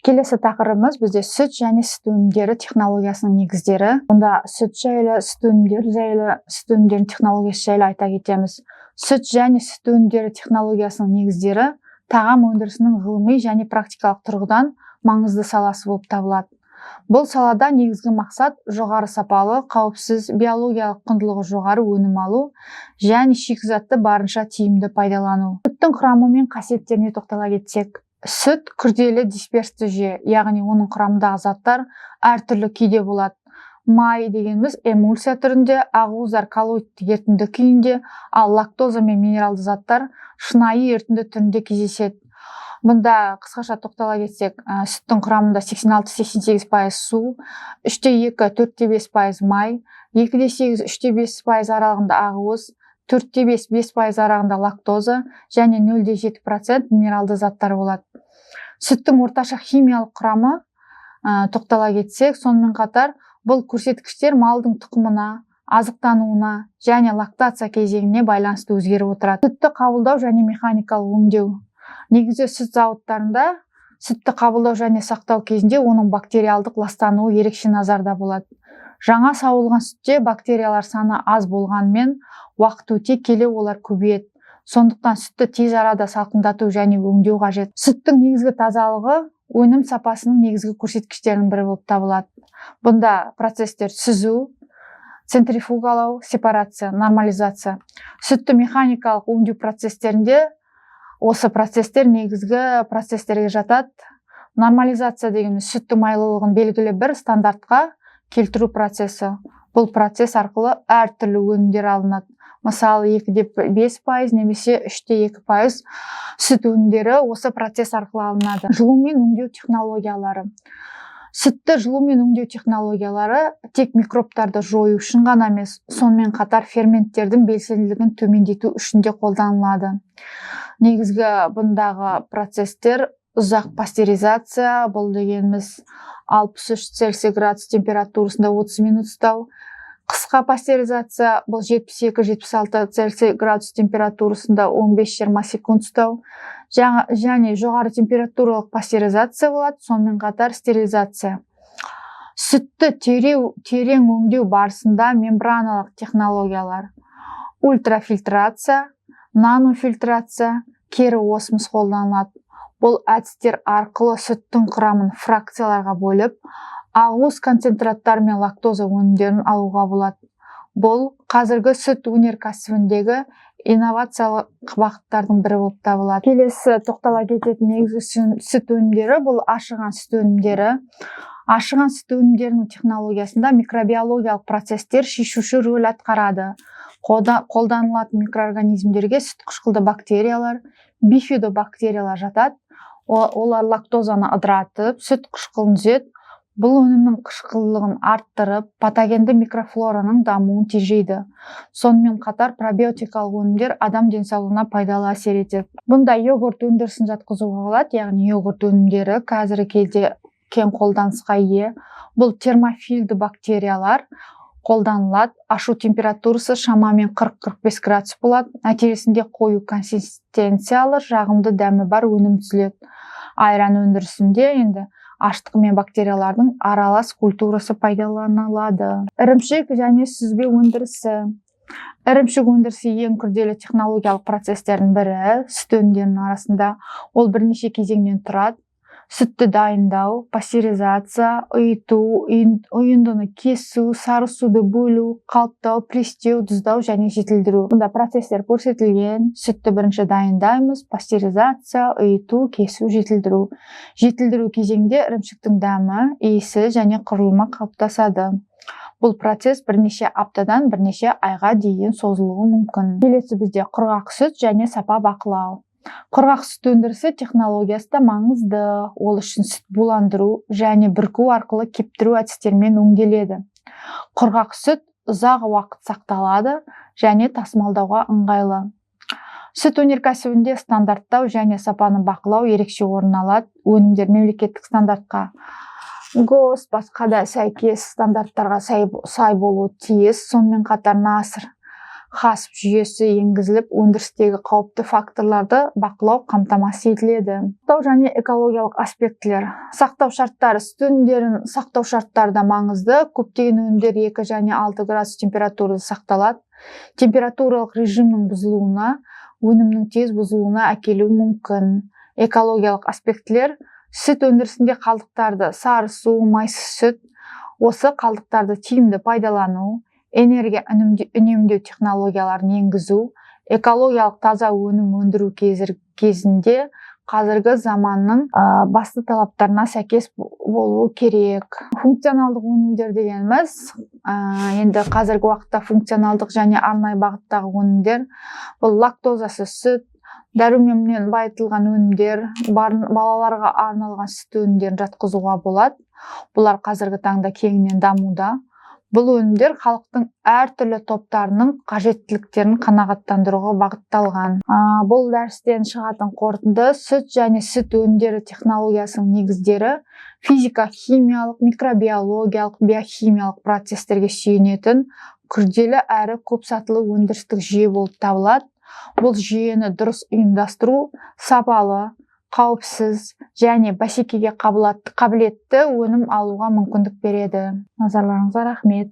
Келесі тақырыбымыз бізде сүт және сүт өнімдері технологиясының негіздері. Онда сүт жайлы, сүт өнімдері жайлы, сүт өнімдерінің технологиясы жайлы айта кетеміз. Сүт және сүт өнімдері технологиясының негіздері тағам өндірісінің ғылыми және практикалық тұрғыдан маңызды саласы болып табылады. Бұл салада негізгі мақсат жоғары сапалы, қауіпсіз, биологиялық құндылығы жоғары өнім алу және шикізатты барынша тиімді пайдалану. Сүттің құрамы мен қасиеттеріне тоқтала кетсек, сүт күрделі дисперсті жүйе, яғни оның құрамындағы заттар әртүрлі күйде болады. Май дегеніміз эмульсия түрінде, ақуыздар коллоидты ерітінді күйінде, ал лактоза мен минералды заттар шынайы ерітінді түрінде кездеседі. Бұнда қысқаша тоқтала кетсек, сүттің құрамында 86-88% су, 3,2, 4,5% май, 2,8, 3,5% аралығында ақуыз, 4,5, 5% аралығында лактоза және 0,7% минералды заттар болады. Сүттің орташа химиялық құрамы тоқтала кетсек, сонымен қатар бұл көрсеткіштер малдың тұқымына, азықтануына және лактация кезеңіне байланысты өзгеріп отырады. Сүтті қабылдау және механикалық өңдеу. Негізі сүт зауыттарында сүтті қабылдау және сақтау кезінде оның бактериалдық ластануы ерекше назарда болады. Жаңа сауылған сүтте бактериялар саны аз болғанымен, уақыт өте келе олар көбейеді. Сондықтан сүтті тез арада салқындату және өңдеу қажет. Сүттің негізгі тазалығы өнім сапасының негізгі көрсеткіштерінің бірі болып табылады. Бұнда процесстер: сүзу, центрифугалау, сепарация, нормализация. Сүтті механикалық өңдеу процестерінде осы процесстер негізгі процесстерге жатады. Нормализация дегеніміз сүттің майлылығын белгілі бір стандартқа келтіру процесі. Бұл процесс арқылы әртүрлі өнімдер алынады. Мысалы, 2,5% немесе 3,2% сүт өнімдері осы процесс арқылы алынады. Жылумен өңдеу технологиялары. Сүтті жылумен өңдеу технологиялары тек микробтарды жою үшін ғана емес, сонымен қатар ферменттердің белсенділігін төмендету үшін де қолданылады. Негізгі бұндағы процесстер: ұзақ пастеризация, бұл дегеніміз 63 Цельсий градус температурасында 30 минут ұстау; қысқа пастеризация, бұл 72-76 Цельсий градус температурасында 15-20 секунд ұстау және жоғары температуралық пастеризация болады, сонымен қатар стерилизация. Сүтті терең өңдеу барысында мембраналық технологиялар, ультрафильтрация, нанофильтрация, кері осмос қолданылады. Бұл әдістер арқылы сүттің құрамын фракцияларға бөліп, ақуыз концентраттары мен лактоза өнімдерін алуға болады. Бұл қазіргі сүт өнеркәсібіндегі инновациялық бағыттардың бірі болып табылады. Келесі тоқтала кететін негізгі сүт өнімдері — бұл ашыған сүт өнімдері. Ашыған сүт өнімдерінің технологиясында микробиологиялық процесстер шешуші рөл атқарады. Қолданылатын микроорганизмдерге сүт қышқылды бактериялар, бифидобактериялар жатады. Олар лактозаны ыдыратып, сүт қышқылын түзеді. Бұл өнімнің қышқылдылығын арттырып, патогенді микрофлораның дамуын тежейді. Сонымен қатар пробиотикалық өнімдер адам денсаулығына пайдалы әсер етеді. Бұнда йогурт өндірісін жатқызуға болады, яғни йогурт өнімдері қазіргі кезде кең қолданысқа ие. Бұл термофильді бактериялар қолданылады. Ашу температурасы шамамен 40-45 градус болады. Нәтижесінде қою консистенциялы, жағымды дәмі бар өнім түзіледі. Айран өндірісінде енді аштық мен бактериялардың аралас культурасы пайдаланылады. Ірімшік және сүзбе өндірісі. Ірімшік өндірісі ең күрделі технологиялық процестердің бірі сүт өнімдерінің арасында. Ол бірнеше кезеңнен тұрады: сүтті дайындау, пастеризация, ұйыту, ұйындыны кесу, сары суды бөлу, қалыптау, пресстеу, тұздау және жетілдіру. Бұнда процесстер көрсетілген. Сүтті бірінші дайындаймыз: пастеризация, ұйыту, кесу, жетілдіру. Жетілдіру кезеңінде ірімшіктің дәмі, иісі және құрылымы қалыптасады. Бұл процесс бірнеше аптадан бірнеше айға дейін созылуы мүмкін. Келесі бізде құрғақ сүт және сапа бақылау. Құрғақ сүт өндірісі технологиясы да маңызды. Ол үшін сүт буландыру және бүрку арқылы кептіру әдістерімен өңделеді. Құрғақ сүт ұзақ уақыт сақталады және тасымалдауға ыңғайлы. Сүт өнеркәсібінде стандарттау және сапаны бақылау ерекше орын алады. Өнімдер мемлекеттік стандартқа, ГОСТ, басқа да сәйкес стандарттарға сай болуы тиіс. Сонымен қатар НАСР, HACCP жүйесі енгізіліп, өндірістегі қауіпті факторларды бақылау қамтамасыз етіледі. Сақтау және экологиялық аспектілер. Сақтау шарттары. Сүт өнімдерін сақтау шарттары да маңызды. Көптеген өнімдер 2 және 6 градус температурада сақталады. Температуралық режимнің бұзылуына өнімнің тез бұзылуына әкелуі мүмкін. Экологиялық аспектілер: сүт өндірісінде қалдықтарды, сары су, майсыз сүт, осы қалдықтарды тиімді пайдалану, энергия үнемдеу технологияларын енгізу, экологиялық таза өнім өндіру кезінде қазіргі заманның басты талаптарына сәйкес болуы керек. Функционалдық өнімдер дегеніміз, енді қазіргі уақытта функционалдық және арнайы бағыттағы өнімдер: бұл лактозасыз сүт, дәруменмен байытылған өнімдер, балаларға арналған сүт өнімдерін жатқызуға болады. Бұлар қазіргі таңда кеңінен дамуда. Бұл өнімдер халықтың әртүрлі топтарының қажеттіліктерін қанағаттандыруға бағытталған. Бұл дәрістен шығатын қорытынды: сүт және сүт өнімдері технологиясының негіздері физика химиялық, микробиологиялық, биохимиялық процестерге сүйенетін күрделі әрі көп сатылы өндірістік жүйе болып табылады. Бұл жүйені дұрыс ұйымдастыру сапалы, қауіпсіз және бәсекеге қабілетті өнім алуға мүмкіндік береді. Назарларыңызға рахмет.